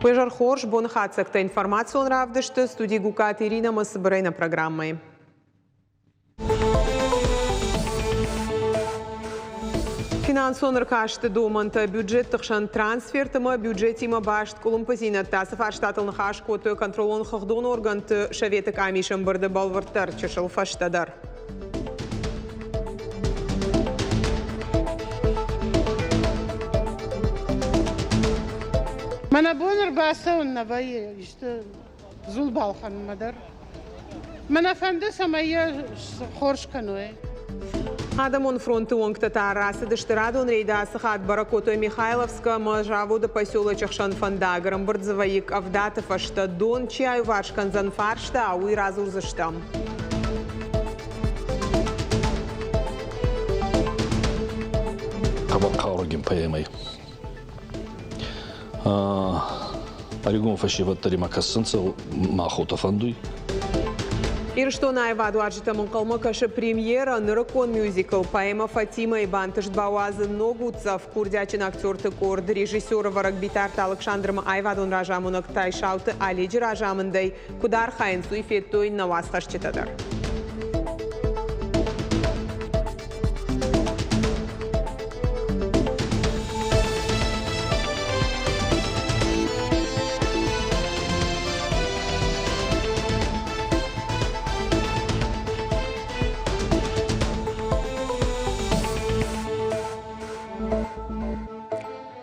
Уе зӕр хорз, боны хатдзӕгтӕ информацион равдысты студи Гукаты Иринӕмӕ цыбырӕй нӕ программӕйы. Финансон ӕркасты домӕнтӕ бюджетты хсӕн трансферт ӕмӕ бюджетимӕ баст къуылымпыдзинӕдтӕ ацы фарстатыл ныхас кодтой контролон хыгъдон органты советы къамисы ӕмбырды бӕлвырддӕр чысыл фӕстӕдӕр. Мӕнӕ бон ӕрбацӕуын нӕ вӕййы исты дзул балхӕнынмӕ дӕр. Мӕнӕ фӕнды, цӕмӕй йӕ хорз кӕной. Адӕмон фронты уӕнгтӕ та рацыдысты радон рейды ацы хатт бӕрӕг кодтой Михайловскы ӕмӕ заводы поселочы хсӕн фӕндаг. Ӕрӕмбырд дзы вӕййы къӕвдаты фӕстӕ дон чи аиуварс кӕндзӕн фарста, уый радзурдзыстӕм. Хъӕбӕр хъаурӕгин поэмӕй. Ӕригон фӕсевӕд дӕр имӕ кӕсунцӕ, мах уотӕ фӕндуй. Ирыстоны аивадуарзджытӕм ӕнхъӕлмӕ кӕсы премьерӕ нырыккон мюзикл поэмӕ «Фатимӕ-йы бантыст бауадзын ног уддзӕф курдиатджын актерты къорд режиссеры вӕрӕг Битарты Алыксандрмӕ аивадон разамонӕг Тайсауты Оледжы разамындӕй куыд архайынц, уый федтой нӕ уацхӕсджытӕ дӕр.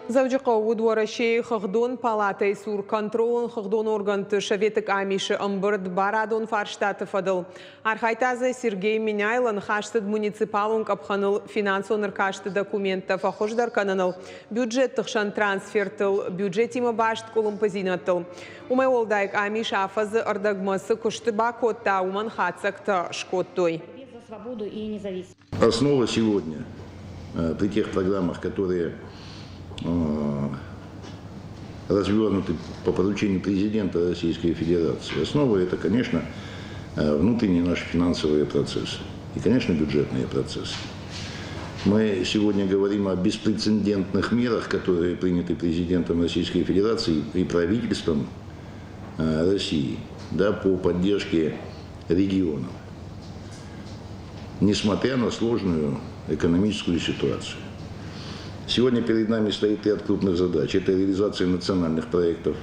Дзӕуджыхъӕуы уыд Уӕрӕсейы хыгъдон палатӕйы цур контролон-хыгъдон органты советы къамисы ӕмбырд барадон фарстаты фӕдыл. Архайдта дзы Сергей Меняйло, ныхас цыд муниципалон къӕпхӕныл финансон ӕркасты документтӕ фӕхуыздӕр кӕныныл, бюджетты хсӕн трансфертыл, бюджетимӕ баст къуылымпыдзинӕдтыл. Уымӕй уӕлдай къамис афӕдзы ӕрдӕгмӕ цы куысты бакодта, уымӕн хатдзӕгтӕ скодтой. Основа сегодня при тех программах, которые развернуты по поручению президента Российской Федерации, основа это, конечно, внутренние наши финансовые процессы и, конечно, бюджетные процессы. Мы сегодня говорим о беспрецедентных мерах, которые приняты президентом Российской Федерации и правительством России да, по поддержке регионов, несмотря на сложную экономическую ситуацию. Сегодня перед нами стоит ряд крупных задач. Это реализация национальных проектов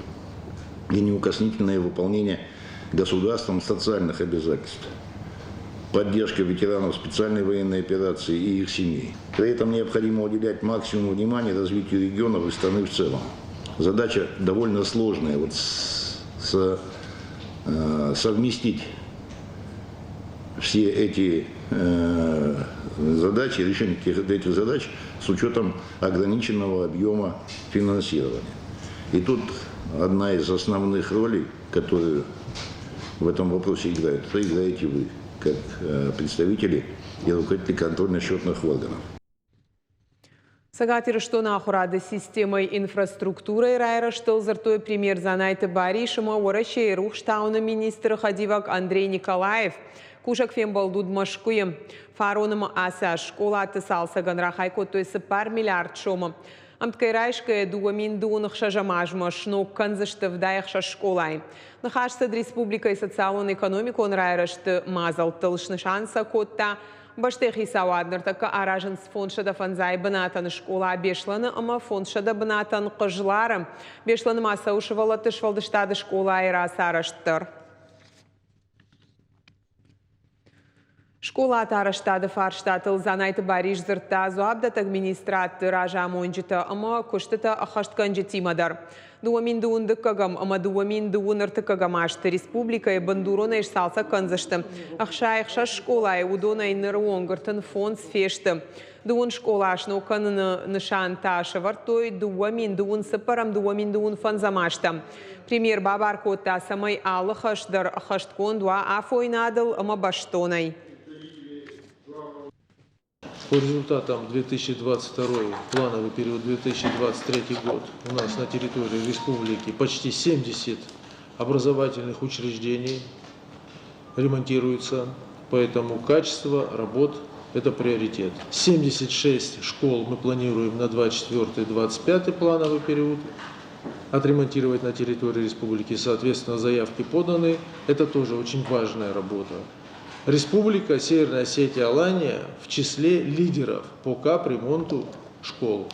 и неукоснительное выполнение государством социальных обязательств, поддержка ветеранов специальной военной операции и их семей. При этом необходимо уделять максимум внимания развитию регионов и страны в целом. Задача довольно сложная. Вот с, э, совместить все эти э, задачи, решение этих, этих задач с учетом ограниченного объема финансирования. И тут одна из основных ролей, которую в этом вопросе играет, это играете вы, как э, представители и руководители контрольно-счетных органов. Цӕгат Ирыстоны ахуырады системӕйы инфраструктурӕйы райрӕзтыл дзырдтой премьер Дзанайты Барис ӕмӕ Уӕрӕсейы рухстауыны министры хӕдивӕг Андрей Николаев. Кусӕг фембӕлд уыд Мӕскуыйы. Фароны ӕмӕ ацы аз скъолаты цалцӕгӕн рахай кодтой 4 миллиард сомы. Ӕмткӕй райсгӕйӕ 2026 азмӕ сног кӕндзысты 76 скъолайы. Ныхас цыд республикӕйы социалон-экономикон райрӕзты мадзӕлттыл, снысан сӕ кодта Бӕстӕйы хицауад ныртӕккӕ аразынц 505 бынатӕн скъола Беслӕны ӕмӕ 500 бынатӕн Хъызлары. Беслӕны ма цӕуы сывӕллӕтты сфӕлдыстады скъолайы рацарӕзт дӕр. Скъолаты арӕзтады фарстатыл Дзанайты Барис дзырдта дзуапдӕттӕг министрадты разамонджытӕ ӕмӕ куыстытӕ ӕххӕстгӕнджытимӕ дӕр. 2021 ӕмӕ 2023 азты республикӕйы бындуронӕй сцалцӕг кӕндзысты 66 скъолайы, уыдонӕй ныры онг 35 фесты. Дыууын скъола сног кӕныны нысан та сӕвӕрдтой 2024-2025 азтӕм. Премьер бабар кодта, цӕмӕй алы хӕс дӕр ӕххӕстгонд уа афойнадыл ӕмӕ бӕстонӕй. По результатам 2022 плановый период 2023 год у нас на территории республики почти 70 образовательных учреждений ремонтируется, поэтому качество работ – это приоритет. 76 школ мы планируем на 24-25 плановый период отремонтировать на территории республики. Соответственно, заявки поданы. Это тоже очень важная работа. Республика Северная Осетия Алания в числе лидеров по капремонту школ.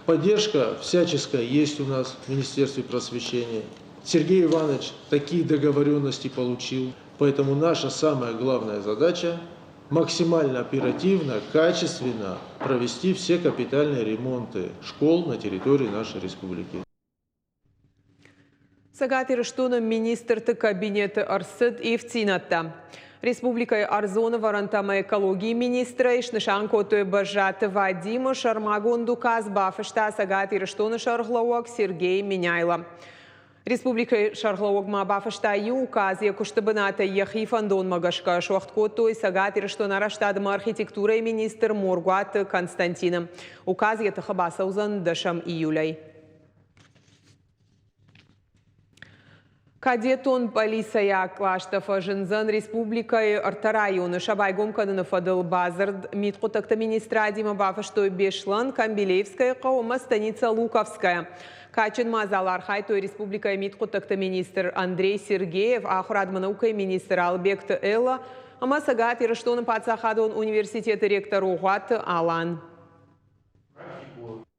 Поддержка всяческая есть у нас в Министерстве просвещения. Сергей Иванович такие договоренности получил. Поэтому наша самая главная задача – максимально оперативно, качественно провести все капитальные ремонты школ на территории нашей республики. Цӕгат Ирыстоны министрты кабинеты ӕрцыд ивддзинӕдтӕ. Республикӕйы ӕрдзон ӕвӕрӕнтӕ ӕмӕ экологийы министрӕй снысан кодтой Бӕззаты Вадимы. Сӕрмагонд указ бафыста Цӕгат Ирыстоны сӕргълӕууӕг Сергей Меняйло. Республикӕйы сӕргълӕууӕг ма бафыста иу указ, йӕ куысты бынатӕй йӕхи фӕндонмӕ гӕсгӕ суӕгъд кодтой Цӕгат Ирыстоны арӕзтад ӕмӕ архитектурӕйы министр Моргуаты Константины. Указ йӕ тыхы бацӕудзӕн дӕсӕм июлӕй. Кадетон пъӕлицӕйаг къластӕ фӕзындзӕн республикӕйы ӕртӕ районы. Сӕ байгом кӕныны фӕдыл бадзырд мидхъуыддӕгты министрадимӕ бафыстой Беслӕн, Камбилеевскӕйы хъӕу ӕмӕ станицӕ Луковская. Кадджын мадзалы архайдтой республикӕйы мидхъуыддӕгты министр Андрей Сергеев, ахуырад ӕмӕ наукӕйы министр Албегты Элла ӕмӕ Цӕгат Ирыстоны паддзахадон университеты ректор Огъуаты Алан.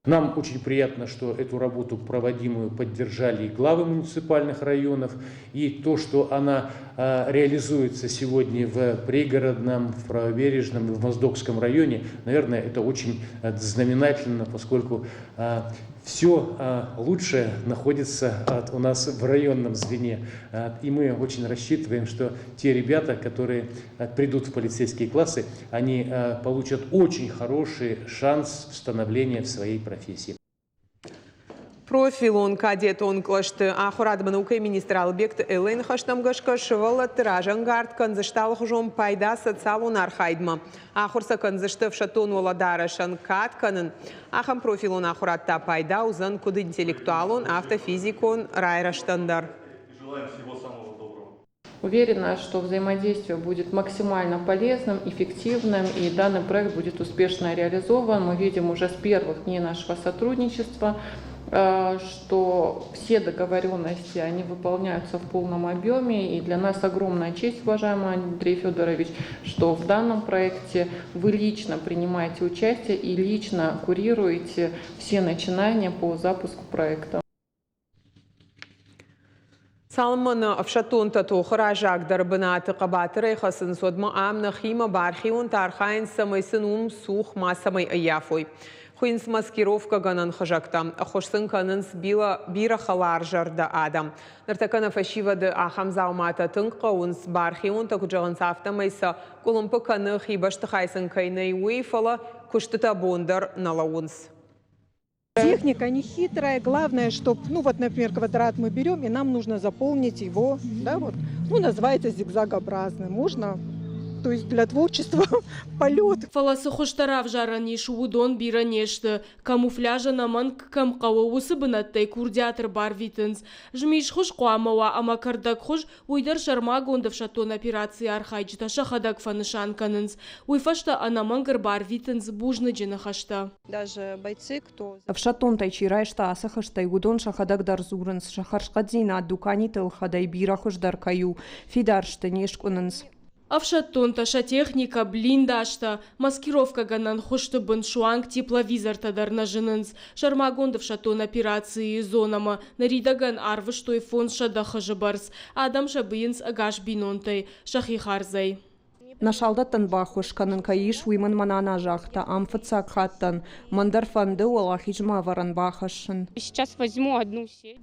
Нам очень приятно, что эту работу проводимую поддержали и главы муниципальных районов, и то, что она реализуется сегодня в Пригородном, в Правобережном, в Моздокском районе, наверное, это очень знаменательно, поскольку все лучшее находится у нас в районном звене. И мы очень рассчитываем, что те ребята, которые придут в полицейские классы, они получат очень хороший шанс становления в своей профессии. Профилон кадетон кълӕсты ахуырад ӕмӕ наукӕйы министр Алыбегты Эллӕйы ныхӕстӕм гӕсгӕ сывӕллӕтты разӕнгард кӕндзысты алыхуызон пайда социалон архайдмӕ. Ахуыр сӕ кӕндзысты ӕфсӕддон уӕлӕдарӕсӕн кад кӕнын. Ахӕм профилон ахуырад та пайда уыдзӕн куыд интеллектуалон, афтӕ физикон райрӕзтӕн дӕр. Уверена, что взаимодействие будет максимально полезным, эффективным, и данный проект будет успешно реализован. Мы видим уже с первых дней нашего сотрудничества, что все договоренности, они выполняются в полном объеме. И для нас огромная честь, уважаемый Андрей Федорович, что в данном проекте вы лично принимаете участие и лично курируете все начинания по запуску проекта. Цалынмӕ нӕ ӕфсӕддонтӕ тохы раззагдӕр бынаты хъӕбатырӕй хӕцынц, уӕдмӕ ам нӕхимӕ бархионтӕ архайынц, цӕмӕй сын уым цух мацӕмӕй ӕййафой. Хуыйынц маскировкӕгӕнӕн хызӕгтӕ, ӕххуыс сын кӕнынц бирӕ хӕларзӕрдӕ адӕм. Ныртӕккӕ нӕ фӕсивӕды ахӕм дзауматӕ тынг хъӕуынц. Бархионтӕ куыд зӕгъынц, афтӕмӕй сӕ къуылымпы кӕны, хи бӕстыхай сын кӕй нӕй, уый, фӕлӕ куыстытӕ бон дӕр нӕ лӕууынц. Техника не хитрая, главное, чтобы, ну вот, например, квадрат мы берем, и нам нужно заполнить его, да, вот, ну, называется зигзагообразный, можно, то есть для творчества полет. Фӕлӕ цы хуызтӕ равзарӕн ис, уыдон бирӕ не сты. Камуфляж ӕнӕмӕнг кӕм хъӕуы, уыцы бынӕттӕй курдиат ӕрбарвитынц. Змисхуыз хъуамӕ уа ӕмӕ кӕрдӕгхуыз, уый дӕр сӕрмагонд ӕфсӕддон операцийы архайджытӕ сӕхӕдӕг фӕнысан кӕнынц. Уый фӕстӕ ӕнӕмӕнг ӕрбарвитынц бузныджы ныхӕстӕ. Ӕфсӕддонтӕй чи райста ацы хызтӕй, уыдон сӕхӕдӕг дӕр дзурынц, сӕ хӕрзхъӕддзинад дуканиты ӕлхӕдӕй бирӕ хуыздӕр кӕй у, фидар сты, не скъуынынц. Ӕфсӕддонтӕ сӕ техникӕ, блиндажтӕ, маскировкӕгӕнӕн хуызты бын суанг тепловизортӕ дӕр нӕ зынынц. Сӕрмагонд ӕфсӕддон операцийы зонӕмӕ ныридӕгӕн арвыстой 500 хызы бӕрц. Адӕм сӕ бийынц ӕгас бинонтӕй, сӕхи хардзӕй. Нӕ салдӕттӕн баххуыс кӕнын кӕй ис, уый мын мӕ нана загъта, ам фыццаг хатт дӕн. Мӕн дӕр фӕнды уӕлахизмӕ ӕвӕрӕн бахӕссын.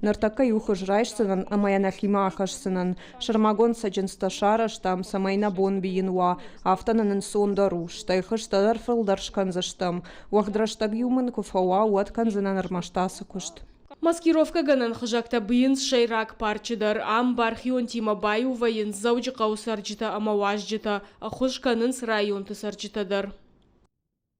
Ныртӕккӕ иу хуыз райсдзынӕн ӕмӕ йӕ нӕхимӕ ахӕсдзынӕн. Сӕрмагонд цӕджындзтӕ сарӕзтам, цӕмӕй нӕ бон бийын уа, афтӕ нын ӕнцондӕр у, стӕй хызтӕ дӕр фылдӕр скӕндзыстӕм. Уӕгъд рӕстӕг-иу мын куы фӕуа, уӕд кӕндзынӕн ӕрмӕст ацы куыст. Маскировкӕгӕнӕн хызӕгтӕ бийынц сӕйраг парчы дӕр. Ам бархионтимӕ баиу вӕййынц Дзӕуджыхъӕуы цӕрджытӕ ӕмӕ уазджытӕ, ӕххуыс кӕнынц районты цӕрджытӕ дӕр.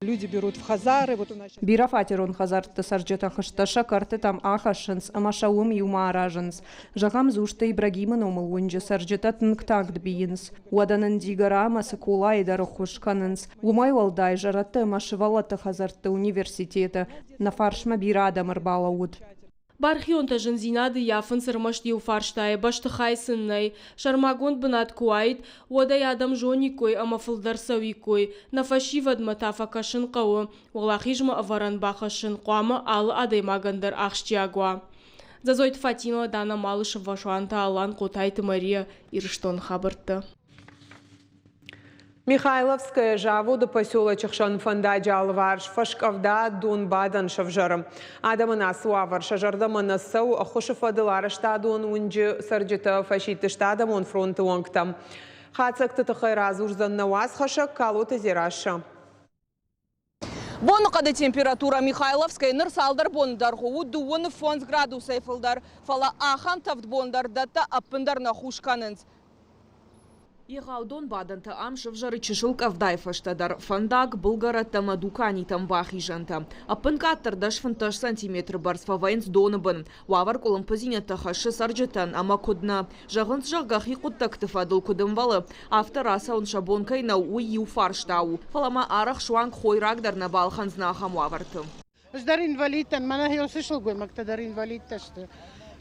Люди берут в хазары. Вот у нас Бирӕфатерон хӕдзӕртты цӕрджытӕ хызтӕ сӕ кӕртытӕм ахӕссынц ӕмӕ сӕ уым иумӕ аразынц. Зӕгъӕм, Дзусты Ибрагимы номыл уынджы цӕрджытӕ тынг тагъд бийынц. Уӕдӕ нын Дигора ӕмӕ Цыколайы дӕр ӕххуыс кӕнынц. Уымӕй уӕлдай зӕрӕдты ӕмӕ сывӕллӕтты хӕдзӕртты университеты нӕ фарсмӕ бирӕ адӕм ӕрбалӕууыд. Бархионтӕ зындзинады ййафынц ӕрмӕст иу фарстайы, бӕстыхай сын нӕй. Сӕрмагонд бынат куы уаид, уӕд ӕй адӕм зониккой ӕмӕ фылдӕр цӕуиккой. Нӕ фӕсивӕдмӕ та фӕкӕсын хъӕуы. Уӕлахизмӕ ӕвӕрӕн бахӕссын хъуамӕ алы адӕймагӕн дӕр ахсджиаг уа. Дзӕдзойты Фатимӕ, Дана Малышева, Суанты Алан, Хъотайты Мария, Ирыстоны хабӕрттӕ. Михайловское заводы поселочы хсӕн фӕндаджы алыварс фӕскъӕвда донбадӕн сӕвзӕры. Адӕмӕн ацы уавӕр сӕ зӕрдӕмӕ нӕ цӕуы. Ӕххуысы фӕдыл арӕзтадон уынджы цӕрджытӕ фӕсидтысты адӕмон фронты уӕнгтӕм. Хатдзӕгты тыххӕй радзурдзӕн нӕ уацхӕссӕг Калоты Дзерассӕ. Боныхъӕды температурӕ Михайловскӕйы ныр цалдӕр боны дӕргъы у дыууын фондз градусӕй фылдӕр, фӕлӕ ахӕм тӕвд бон дӕр дӕттӕ ӕппындӕр нӕ хус кӕнынц. Егъау донбадӕнтӕ ам сӕвзӕры чысыл къӕвдайы фӕстӕ дӕр фӕндаг, былгӕрӕттӕ ӕмӕ дуканитӕм бахизӕнтӕ. Ӕппынкъаддӕр 10-15 сантиметры бӕрц фӕвӕййынц доны бын. Уавӕр къуылымпыдзинӕдтӕ хӕссы цӕрджытӕн ӕмӕ куыд нӕ. Зӕгъынц, зӕгъгӕ, хи хъуыддӕгты фӕдыл куыд ӕмбӕлы, афтӕ рацӕуын сӕ бон кӕй нӕу, уый иу фарста у. Фӕлӕ ма арӕх суанг хойраг дӕр нӕ балхӕндзынӕ ахӕм уавӕрты. Ӕз дӕр инвалид дӕн, мӕнӕ уыцы сылгоймӕгтӕ дӕр инвалидтӕ сты.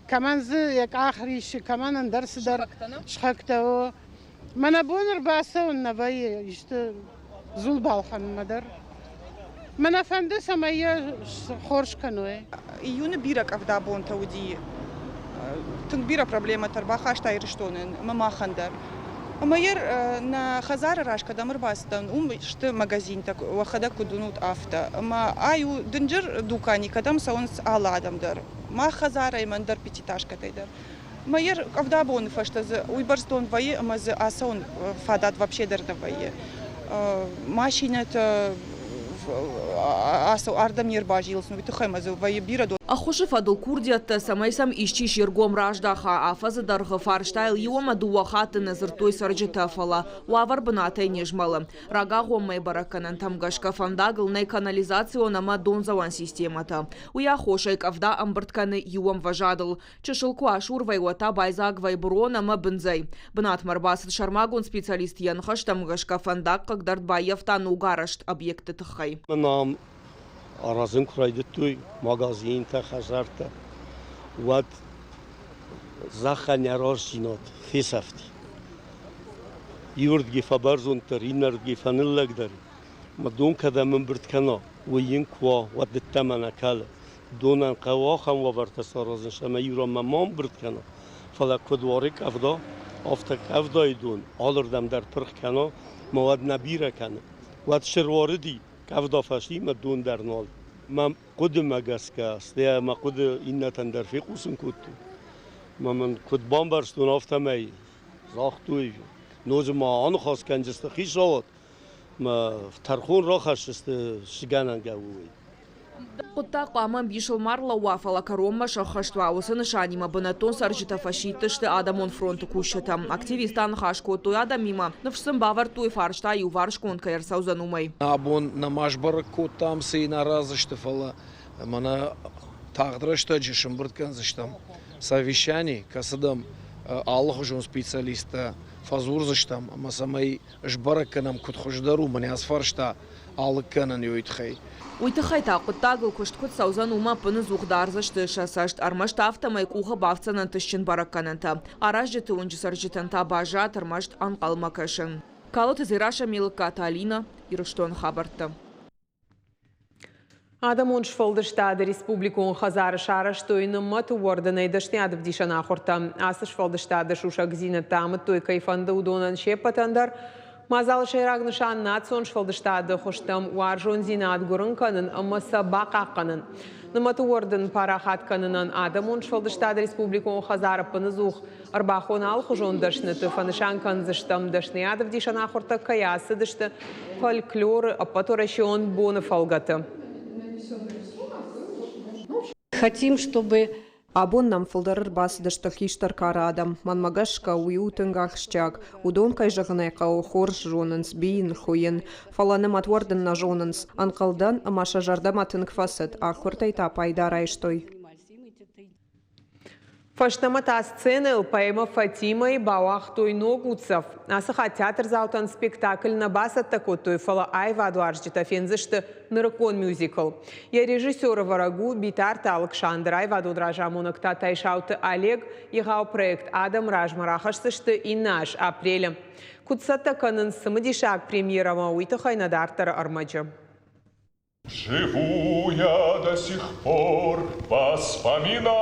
Кӕмӕн дзы йӕ къах риссы, кӕмӕн ӕндӕр цыдӕр сыхӕгтӕ у. Мӕнӕ бон ӕрбацӕуын нӕ вӕййы исты дзул балхӕнынмӕ дӕр. Мӕнӕ фӕнды, цӕмӕй йӕ хорз кӕной. Июны бирӕ къӕвда бонтӕ уыди. Тынг бирӕ проблемӕтӕ ӕрбахаста Ирыстонӕн ӕмӕ махӕн дӕр. Ӕмӕ йӕ нӕ хӕдзары раз кӕдӕм ӕрбацыдтӕн, уым сты магазинтӕ, уӕхӕдӕг куыд уынут, афтӕ. Ӕмӕ ай у дынджыр дукани, кӕдӕм цӕуынц алы адӕм дӕр. Мах хӕдзарӕй ӕмӕ ӕндӕр пятиэтажкӕтӕй дӕр. Ӕмӕ йӕ къӕвда боны фӕстӕ дзы уыйбӕрц дон вӕййы ӕмӕ дзы ацӕуын фадат вообще дӕр нӕ вӕййы. Машинӕтӕ ардӕм не рбазилынц, уый тыххӕй ӕмӕ дзы вӕййы бирӕ дон. Ӕххуысы фӕдыл курдиӕттӕ, цӕмӕй сӕм исчи се ргом раздаха, афӕдзы дӕргъы фарстайыл иу ӕмӕ дыууӕ хатты нӕ дзырдтой цӕрджытӕ, фӕлӕ уавӕр бынатӕй не змӕлы. Рагагъоммӕйы бӕрӕггӕнӕнтӕм гӕсгӕ фӕндагыл нӕй канализацион ӕмӕ дондзӕуӕн системӕтӕ. Уый аххосӕй къӕвда ӕмбырд кӕны иу ӕмвӕзадыл. Чысыл куы асур вӕййы, уӕд та байдзаг вӕййы брон ӕмӕ бындзӕй. Бынатмӕ ӕрбацыд сӕрмагонд специалист йӕ ныхӕстӕм гӕсгӕ фӕндаг хъыгдард баййӕфта ногарӕзт объектты тыххӕй. Нам аразын куы райдыдтой магазинтӕ, хӕдзӕрттӕ, уӕд зӕххӕн йӕ рӕстдзинад фесӕфти. Иуырдыгӕй фӕбӕрзонддӕр, иннӕрдыгӕй фӕныллӕгдӕр. Ӕмӕ дон кӕдӕм ӕмбырд кӕна, уый йын куы уа, уӕд дыдтӕмӕ нӕ кӕлы. Донӕн хъӕуы ахӕм уавӕртӕ саразын, цӕмӕй иуранмӕ ма ӕмбырд кӕна, фӕлӕ куыд уары къӕвда, афтӕ къӕвдайы дон алырдӕм дӕр пырх кӕна, ӕмӕ уӕд нӕ бирӕ кӕны. Уӕд сӕруарыди, къӕвда фӕци ӕмӕ дон дӕр нал. Мӕ хъуыдымӕ гӕсгӕ, стӕй мӕ хъуыды иннӕтӕн дӕр фехъусын кодтон. Ӕмӕ мын куыд бамбӕрстон, афтӕмӕй загътой, ноджы ма аныхас кӕнджысты хицауад, мӕ тӕрхон рахӕсдзысты сгӕнӕнгӕ уый. Хъуыддаг хъуамӕ ӕмбисыл ма рлӕууа, фӕлӕ кӕронмӕ сӕххӕст уа. Уыцы нысанимӕ бынӕттон цӕрджытӕ фӕсидтысты адӕмон фронты кусджытӕм. Активисттӕ ныхас кодтой адӕмимӕ, ныфс сын бавӕрдтой, фарста иуварсгонд кӕй ӕрцӕудзӕн, уымӕй. Абон нӕма сбӕрӕг кодтам, цы йын араздзысты, фӕлӕ мӕнӕ тагъд рӕстӕджы сӕмбырд кӕндзыстӕм совещани, кӕцыдӕм алыхуызон специалисттӕ фӕдзурдзыстӕм ӕмӕ цӕмӕй сбӕрӕг кӕнӕм, куыд хуыздӕр у, мӕнӕ ацы фарста алыг кӕнын уый тыххӕй. Уый тыххӕй та хъуыддагыл куыст куыд цӕудзӕн, уымӕ ӕппыныдзух дардзысты сӕ цӕст, ӕрмӕст афтӕмӕй къухы бафтдзӕн ӕнтыстджын бӕрӕггӕнӕнтӕ. Аразджыты уынджы цӕрджытӕн та баззад ӕрмӕст ӕнхъӕлмӕ кӕсын. Калоты Дзерассӕ, Мелыккаты Алинӕ, Ирыстоны хабӕрттӕ. Адӕмон сфӕлдыстады республикон хӕдзары сарӕзтой нымӕты уӕрдынӕй дӕсныйад ӕвдисӕн ахуыртӕ. Ацы сфӕлдыстады сусӕгдзинӕдтӕ амыдтой, кӕй фӕнды, уыдонӕн се ппӕтӕн дӕр. Мадзалы сӕйраг нысан национ сфӕлдыстады хуызтӕм уарзондзинад гуырын кӕнын ӕмӕ сӕ бахъахъхъӕнын. Нымӕты уӕрдын парахат кӕнынӕн адӕмон сфӕлдыстады республикон хӕдзары ӕппыныдзух ӕрбахон алыхуызон дӕсныты фӕнысан кӕндзыстӕм, дӕсныйад ӕвдисӕн ахуыртӕ кӕй ацыдысты фольклоры Абон нӕм фылдӕр ӕрбацыдысты хистӕр кары адӕм. Мӕнмӕ гӕсгӕ, уый у тынг ахсджиаг. Уыдон, кӕй зӕгъын ӕй хъӕуы, хорз зонынц бийын, хуыйын. Фӕлӕ нымӕтуӕрдын нӕ зонынц. Ӕнхъӕлдӕн, ӕмӕ сӕ зӕрдӕмӕ тынг фӕцыд, ахуыртӕй та пайда райстой. Фӕстӕмӕ та сценӕйыл поэмӕ «Фатимӕ-йы» бауагътой ног уддзӕф. Ацы хатт театрдзаутӕн спектакль нӕ бацӕттӕ кодтой, фӕлӕ аивадуарзджытӕ фендзысты нырыккон мюзикл. Йӕ режиссеры вӕрӕг у Битарты Алыксандр, аивадон разамонӕг та Тайсауты Олег. Егъау проект адӕм размӕ рахӕсдзысты иннӕ аз апрелы. Куыд цӕттӕ кӕнынц цымыдисаг премьерӕмӕ, уый тыххӕй нӕ дарддӕры ӕрмӕджы. Живу я до сих пор воспоминанием.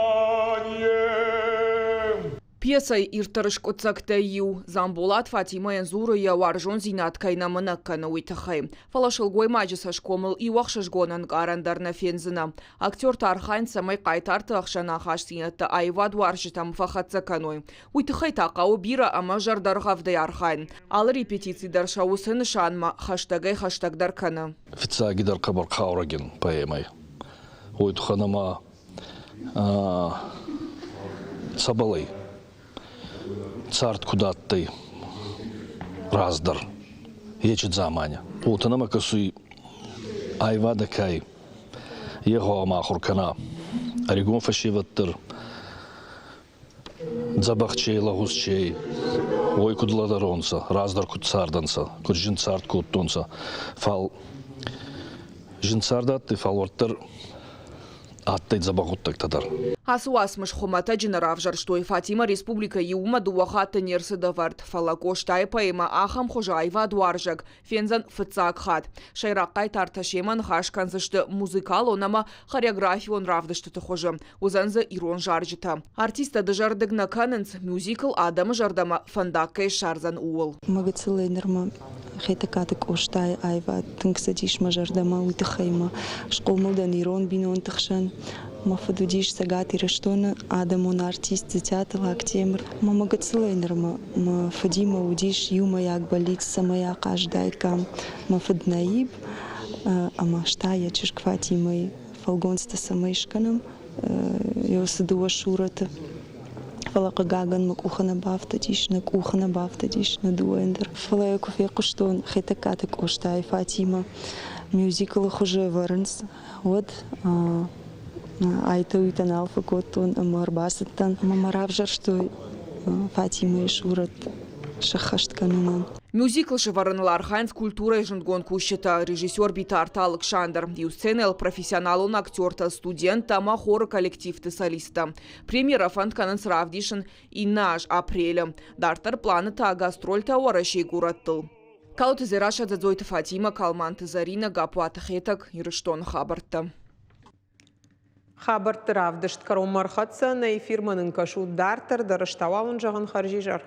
Пьесӕйы ирддӕр скъуыддзӕгтӕй иу Дзамболат Фатимӕйӕн дзуры, йӕ уарзондзинад кӕй нӕ мынӕг кӕны, уый тыххӕй. Фӕлӕ сылгоймаджы цӕсгомыл иу ӕхсызгон ӕнкъарӕн дӕр нӕ фендзынӕ. Актертӕ архайынц, цӕмӕй хъайтарты ӕхсӕн ахастдзинӕдтӕ аивадуарзджытӕм фӕхӕццӕ кӕной. Уый тыххӕй та хъӕуы бирӕ ӕмӕ зӕрдӕргъӕвдӕй архайын. Алы репетици дӕр сӕ уыцы нысанмӕ хӕстӕгӕй-хӕстӕгдӕр кӕны. Фиццагидӕр хъӕбӕр хъаурӕгин поэмӕй. Уой туххӕн ӕма цӕбӕл ӕй? Цард куд адтӕй раздӕр, ечи дзамани. Уотӕ нӕмӕ кӕсуй айвадӕ ка ӕй, е гъӕуама ахур кӕна ӕригон фӕсевӕд дӕр Дзӕбӕх чи ӕй, лӕгъуз чи ӕй, уой куд лӕдӕронцӕ, раздӕр куд цардӕнцӕ, куд зин цард кодтонцӕ. Фал зин цард адтӕй, фал уӕддӕр адтӕй дзӕбӕх гъуддӕгтӕ дӕр. Ацы уацмыс хуымӕтӕджы нӕ равзӕрстой. Фатимӕ республикӕйы иумӕ дыууӕ хатты не рцыд ӕвӕрд, фӕлӕ Къостайы поэмӕ ахӕм хуызы аивадуарзӕг фендзӕн фыццаг хатт. Сӕйраг хъайтартӕ семӕ ныхас кӕндзысты музыкалон ӕмӕ хореографион равдыстыты хуызы. Уыдзӕн дзы ирон зарджытӕ. Артисттӕ дызӕрдыг нӕ кӕнынц, мюзикл адӕмы зӕрдӕмӕ фӕндаг кӕй ссардзӕн, ууыл. Мӕ гыццылӕй нырмӕ Хетӕгкаты Къостайы аивад тынг цыдис мӕ зӕрдӕмӕ, уый тыххӕй мӕ схъомыл дӕн ирон бинонты хсӕн. Мӕ фыд уыдис Цӕгат Ирыстоны адӕмон артист Дзытиаты Лактемыр. Мӕ мӕ гыццылӕй нырмӕ мӕ фыдимӕ уыдис иумӕйаг бӕллиц, цӕмӕй ахъазыдаиккам мӕ фыд Наиб ӕмӕ та йӕ чызг Фатимӕйы фӕлгонцтӕ цӕмӕй скӕнӕм, цы дыууӕ сурӕты. Фӕлӕ, хъыгагӕн, мӕ къухы нӕ бафтыдис, нӕ къухы нӕ бафтыдис нӕ дыууӕйӕн дӕр. Фӕлӕ йӕ куы фехъуыстон Хетӕгкаты Къостайы Фатимӕ мюзиклы хуызы ӕвӕрынц, уӕд айтӕ-уйтӕ нал фӕкодтон ӕмӕ ӕрбацыдтӕн ӕмӕ мӕ равзӕрстой Фатимӕйы сурӕт сӕххӕст кӕнынӕн. Мюзикл сӕвӕрыныл архайынц культурӕйы зындгонд кусджытӕ, режиссер Битарты Алыксандр, иу сценӕйыл профессионалон актертӕ, студенттӕ ӕмӕ хоры коллективты солисттӕ. Премьерӕ фӕнд кӕнынц равдисын иннӕ аз апрелы. Дарддӕр планы та гастрольтӕ Уӕрӕсейы горӕттыл. Калоты Дзерассӕ, Дзӕдзойты Фатимӕ, Калманты Зӕринӕ, Гаппуаты Хетӕг, Ирыстоны хабӕрттӕ. Хабӕртты равдыст кӕронмӕ ӕрхӕццӕ. Нӕ эфирмӕ нын кӕсут дарддӕр дӕр. Ӕз та уал уын зӕгъын хӕрзизӕр.